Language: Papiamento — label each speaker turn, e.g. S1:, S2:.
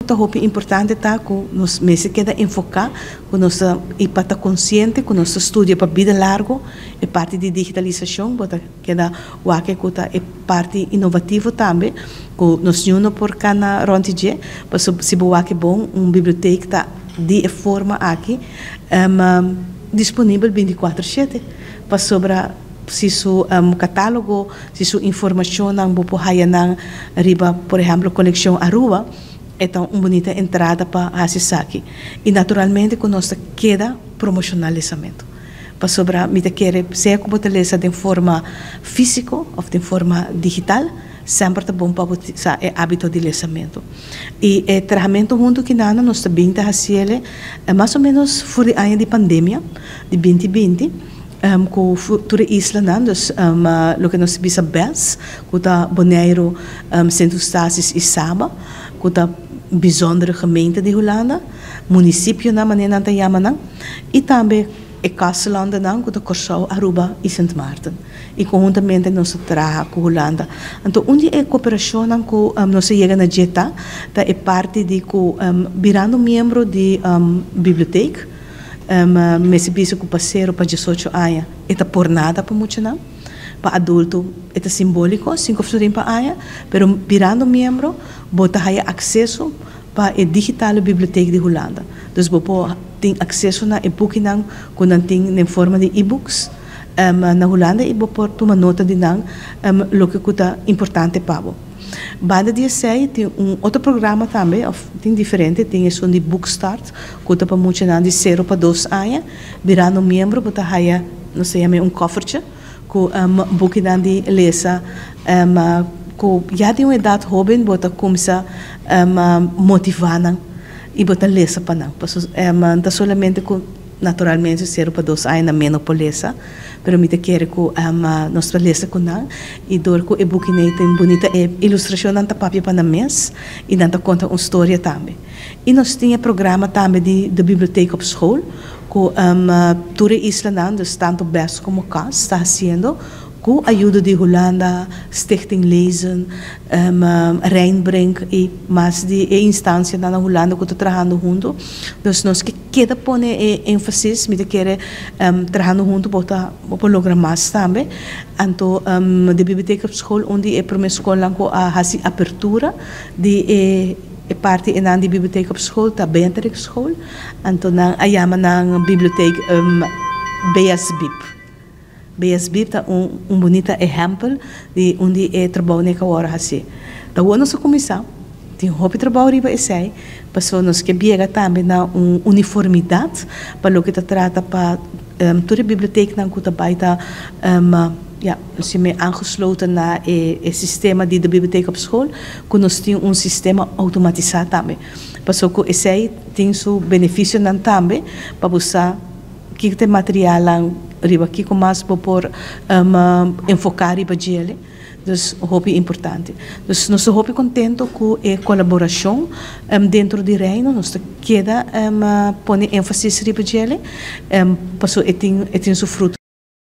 S1: Ta hopi importante ta ku nos mester keda enfoká ku nos ta i pa ta konsiente ku nos ta studia pa bida largu. E parti di digitalisashon bo ta keda wak ku ta e parti inovativo tambe ku nos niun no por kana rònt di dje, pasobra si bo wak bon un bibliotek ta di e forma aki disponibel binti kuater shete, pasobra si su katálogo, si su informashonnan bo por haya nan riba, por ehèmpel, Kolekshon Aruba, e ta un bunita entrada pa hasi esaki. I naturalmente ku nos ta keda promoshoná lesamentu, pasobra mi ta kere sea ku bo ta lesa den forma físiko òf den forma digital, semper ta bon pa bo sa e hábito di lesamentu. I e trahamentu huntu kinan nos ta bin ta hasiel mas o ménos for di aña di pandemia di 2020 ku tur e islanan, dus loke nos ta bisa BES, ku ta Boneiru, Sint Eustatius i Saba, ku ta bijzondere gemeente di Hulanda, munisipionan manera nan ta yama nan, i tambe e kustlandennan ku ta Kòrsou, Aruba i Sint Maarten. I konhuntamente nos ta traha ku Hulanda. Anto un di e kooperashonnan ku nos a yega na dje ta e parti di ku birando miembro di bibliotek, mester bisa ku pa 0 pa 18 aña e ta por nada pa muchanan. Pa adulto e ta simbóliko, 5 florin pa aña, pero birando miembro bo ta haya akseso pa e digitale bibliotek di Hulanda. Dus bo por tin akseso na e bukinan ku nan tin den forma di e-books na Hulanda i bo por tuma nota di nan loke ku ta importante pa bo. Banda di esei tin un otro programa tambe, òf tin diferente, tin esun di Bookstart ku ta pa muchanan di 0 pa 2 aña. Birando miembro bo ta haya, nos ta yama un koffertje ku bukinan di lesa ku ya di un edat hóben bo ta kuminsá motivá nan i bo ta lesa pa nan. Pasobra ta solamente ku naturalmente 0 pa 2 aña nan menos por lesa, pero mi ta kere ku nos ta lesa ku nan i dor ku e bukinan tin bunita ilustrashonnan ta papia pa nan mes i nan ta konta un storia tambe. I nos tin e programa tambe di de bibliotheek op school ku tur e islanan, dus tantu BES komo CAS ta hasiendo ku ayudo di Hulanda, Stichting Lezen, Rijnbrink i mas di e instansianan na Hulanda ku ta trahando huntu. Dus nos ke keda pone e énfasis, mi ta kere trahando huntu bo ta bo por logra mas tambe. Anto de bibliotheek op school, un di e promé skolnan ku a hasi apertura di e parti einan di bibliotheek op school ta Beatrix School. Anto nan a yama nan bibliotheek BSBIB. BSBIB ta un bunita ehèmpel di un di e trabounan ku awor hasi. Ta awor nos a kuminsá, tin hopi trabou riba esei, pasobra nos ke biega tambe na un uniformidat pa loke ta trata pa tur e biblioteknan ku ta bai ta, ja, nos yama aangesloten na e sistema di de bibliotheek op school, ku nos tin un sistema outomatisá tambe. Pasobra ku esei tin su benefisionan tambe pa bo sa kiko ta e materialnan riba kiko mas bo por enfoká riba djele. Dus hopi importante. Dus nos ta hopi kontentu ku e kolaborashon dentro di Reino. Nos ta keda pone énfasis riba djele pasobra e tin su fruto.